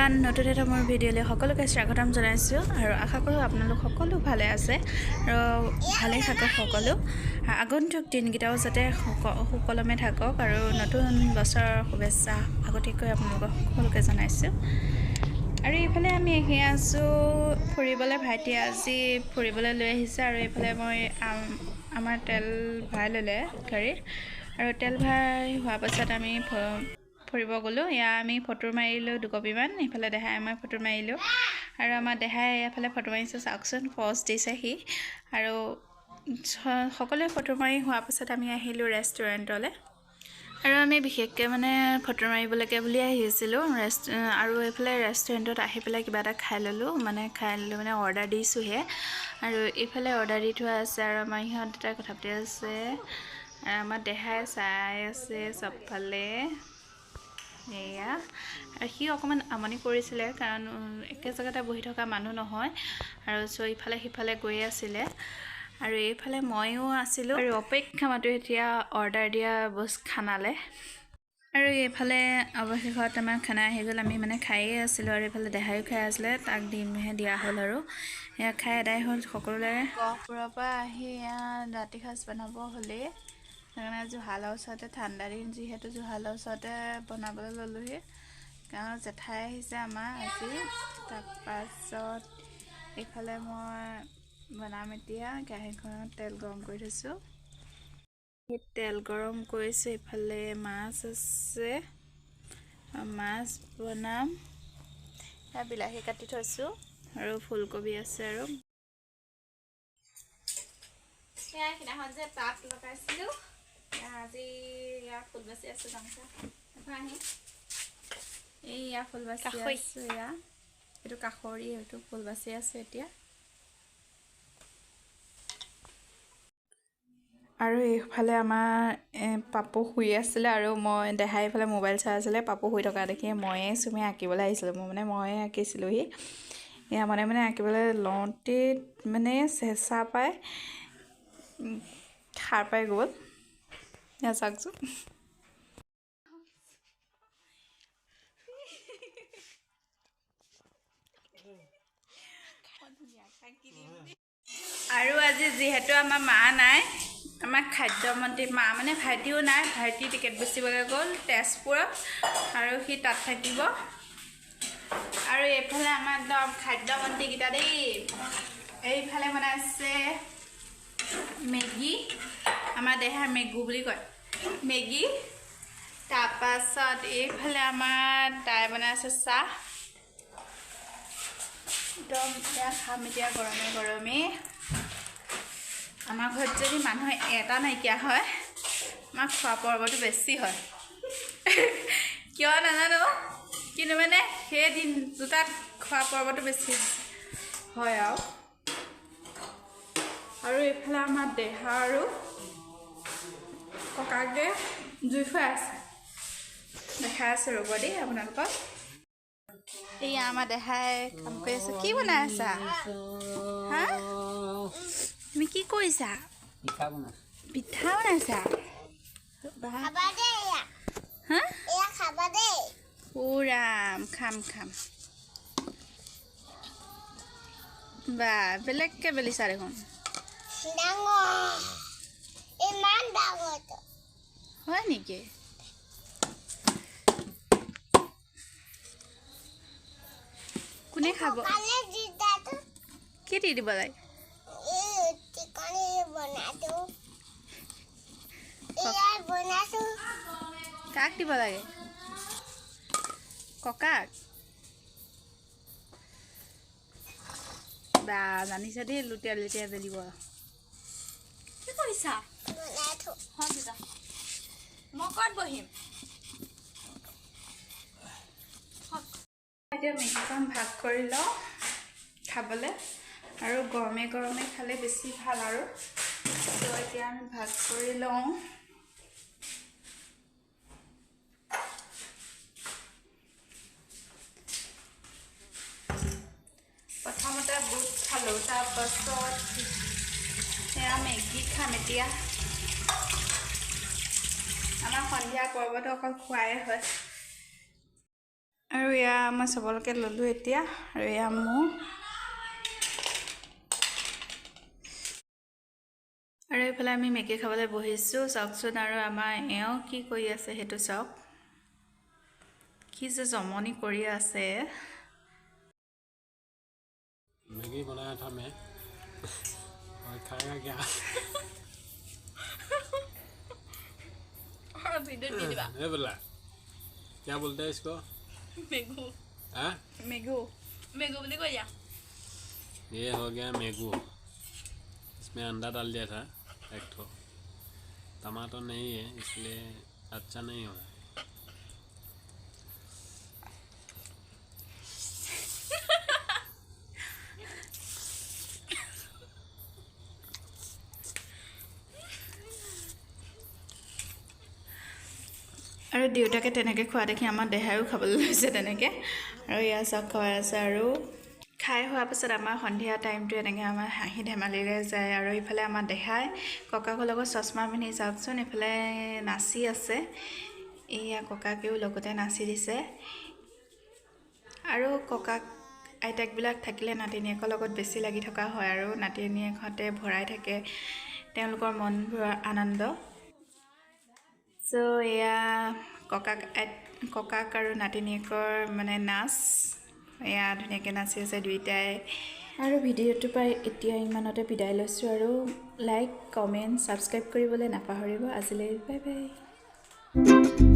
Everyone, নতুন এটা মোৰ ভিডিঅ'লৈ সকলোকে স্বাগতম জনাইছোঁ আৰু আশা কৰোঁ আপোনালোক সকলো ভালে আছে আৰু ভালে থাকক সকলো। আগন্তুক দিনকেইটাও যাতে সুকলমে থাকক আৰু নতুন বছৰৰ শুভেচ্ছা আগতীয়াকৈ আপোনালোকক সকলোকে জনাইছোঁ। আৰু এইফালে আমি আহি আছোঁ ফুৰিবলৈ। ভাইটিয়ে আজি ফুৰিবলৈ লৈ আহিছে আৰু এইফালে মই আমাৰ তেল ভৰাই ল'লে গাড়ীত আৰু তেল ভৰাই হোৱাৰ পাছত আমি ফুৰিব গ'লোঁ। এয়া আমি ফটো মাৰিলোঁ দুকপিমান, এইফালে দেহাই মই ফটো মাৰিলোঁ আৰু আমাৰ দেহাই এইফালে ফটো মাৰিছে, চাওকচোন পজ দিছে সি। আৰু সকলোৱে ফটো মাৰি হোৱাৰ পাছত আমি আহিলোঁ ৰেষ্টুৰেণ্টলৈ আৰু আমি বিশেষকৈ মানে ফটো মাৰিবলৈকে বুলি আহিছিলোঁ আৰু এইফালে ৰেষ্টুৰেণ্টত আহি পেলাই কিবা এটা খাই ল'লোঁ, মানে খাই ল'লোঁ মানে অৰ্ডাৰ দিছোঁহে। আৰু এইফালে অৰ্ডাৰ দি থোৱা আছে আৰু আমাৰ ইহঁত দুটাই কথা পাতি আছে আৰু আমাৰ দেহাই চাই আছে চবফালে। এয়া আৰু সি অকণমান আমনি কৰিছিলে কাৰণ একে জেগাতে বহি থকা মানুহ নহয় আৰু চ' ইফালে সিফালে গৈ আছিলে আৰু এইফালে ময়ো আছিলোঁ আৰু অপেক্ষা মাতো এতিয়া অৰ্ডাৰ দিয়া বস্তু খানালে। আৰু এইফালে অৱশেষত আমাৰ খানা আহি গ'ল, আমি মানে খায়ে আছিলোঁ আৰু এইফালে দেহায়ো খাই আছিলে, তাক দিমহে দিয়া হ'ল আৰু এয়া খাই এদাই হ'ল সকলোৰে। গহপুৰৰ পৰা আহি এয়া ৰাতি সাঁজ বনাব হ'লেই, সেইকাৰণে জুহালৰ ওচৰতে, ঠাণ্ডা দিন যিহেতু জুহালৰ ওচৰতে বনাবলৈ ল'লোহি কাৰণ জেঠাই আহিছে আমাৰ আজি। তাৰপাছত এইফালে মই বনাম এতিয়া, কেৰাহীখনত তেল গৰম কৰি থৈছোঁ, তেল গৰম কৰিছোঁ। এইফালে মাছ আছে, মাছ বনাম, বিলাহী কাটি থৈছোঁ আৰু ফুলকবি আছে। আৰু সেয়া সিদিনাখন যে তাঁত লগাইছিলোঁ, আজি ইয়াৰ ফুল বাচি আছোঁ গামোচা আহি এই ইয়াৰ ফুল বাচি আছোঁ। এয়া এইটো কাষৰি, এইটো ফুল বাচি আছোঁ এতিয়া। আৰু এইফালে আমাৰ পাপু শুই আছিলে আৰু মই দেহাই এইফালে মোবাইল চাই আছিলে। পাপু শুই থকা দেখি ময়ে চুমে আঁকিবলৈ আহিছিলোঁ, মই মানে ময়ে আঁকিছিলোঁহি। এয়া মানে মানে আঁকিবলৈ লওঁতে মানে চেঁচা পাই সাৰ পাই গ'ল। এয়া চাওকচোন, আৰু আজি যিহেতু আমাৰ মা নাই, আমাৰ খাদ্যমন্ত্ৰী মা মানে ভাইটিও নাই, ভাইটি টিকেট বেচিবলৈ গ'ল তেজপুৰত আৰু সি তাত থাকিব। আৰু এইফালে আমাৰ একদম খাদ্যমন্ত্ৰীকেইটা দেই, এইফালে বনাইছে মেগী, আমাৰ দেহাৰ মেগু বুলি কয় মেগী। তাৰপাছত এইফালে আমাৰ তাই বনাইছে চাহ। একদম এয়া খাম এতিয়া গৰমে গৰমে। আমাৰ ঘৰত যদি মানুহ এটা নাইকিয়া হয়, আমাৰ খোৱা পৰ্বটো বেছি হয়, কিয় নাজানো, কিন্তু মানে সেই দিন দুটাত খোৱা পৰ্বটো বেছি হয়। আৰু আৰু এইফালে আমাৰ দেহা আৰু ককাকে জুই ফুৱাই আছে, দেখাই আছে ৰ'ব দেই আপোনালোকক। এইয়া আমাৰ দেহাই কাম কৰি আছে। কি বনাই আছা হা? তুমি কি কৰিছা? পিঠা বনাইছা? ৰাম খাম খাম বা বেলেগকে বেলিছা দেখোন। হয় নেকি? কোনে খাব? কি দি দিব লাগে? কাক দিব লাগে? ককাক? বা জানিছা দেই, লুটিয়াই লুটিয়াই বেলিব। কি কৰিছা? মই ক'ত বহিম? এতিয়া মেগীকণ ভাগ কৰি লওঁ খাবলৈ, আৰু গৰমে গৰমে খালে বেছি ভাল। আৰু ত' এতিয়া আমি ভাগ কৰি লওঁ। প্ৰথমতে বুট খালোঁ, তাৰপাছত সেয়া মেগী খাম এতিয়া। আমাৰ সন্ধিয়া পৰ্বটো অকল খোৱাই হয়। আৰু এয়া মই চবলৈকে ল'লোঁ এতিয়া। আৰু এয়া মোৰ আৰু এইফালে আমি মেগী খাবলৈ বহিছোঁ, চাওকচোন। আৰু আমাৰ এওঁ কি কৰি আছে সেইটো চাওক, কি যে জমনি কৰি আছে। मैगी बनाया था मैं और खाएगा क्या? ये बोला क्या बोलते हैं इसको? मेगू। हाँ, মেগু, मेगू बोली कोई। ये हो गया मैगू। इसमें अंडा डाल दिया था एक ठो, टमाटर नहीं है इसलिए अच्छा नहीं हो रहा। আৰু দেউতাকে তেনেকৈ খোৱা দেখি আমাৰ দেহায়ো খাবলৈ লৈছে তেনেকৈ। আৰু এয়া চব খুৱাই আছে। আৰু খাই হোৱাৰ পিছত আমাৰ সন্ধিয়া টাইমটো এনেকৈ আমাৰ হাঁহি ধেমালিৰে যায়। আৰু ইফালে আমাৰ দেহাই ককাকৰ লগত চশমা পিন্ধি চাওকচোন এইফালে নাচি আছে। এয়া ককাকেও লগতে নাচি দিছে। আৰু ককাক আইতাকবিলাক থাকিলে নাতিনীয়েকৰ লগত বেছি লাগি থকা হয় আৰু নাতিনীয়েকহঁতে ভৰাই থাকে তেওঁলোকৰ মনবোৰৰ আনন্দ। চ' এয়া ককাক আৰু নাতিনীয়েকৰ মানে নাচ, এয়া ধুনীয়াকৈ নাচি আছে দুইটাই। আৰু ভিডিঅ'টোৰ পৰা এতিয়া ইমানতে বিদায় লৈছোঁ। আৰু লাইক, কমেণ্ট, ছাবস্ক্ৰাইব কৰিবলৈ নাপাহৰিব। আজিলৈ বাই বাই।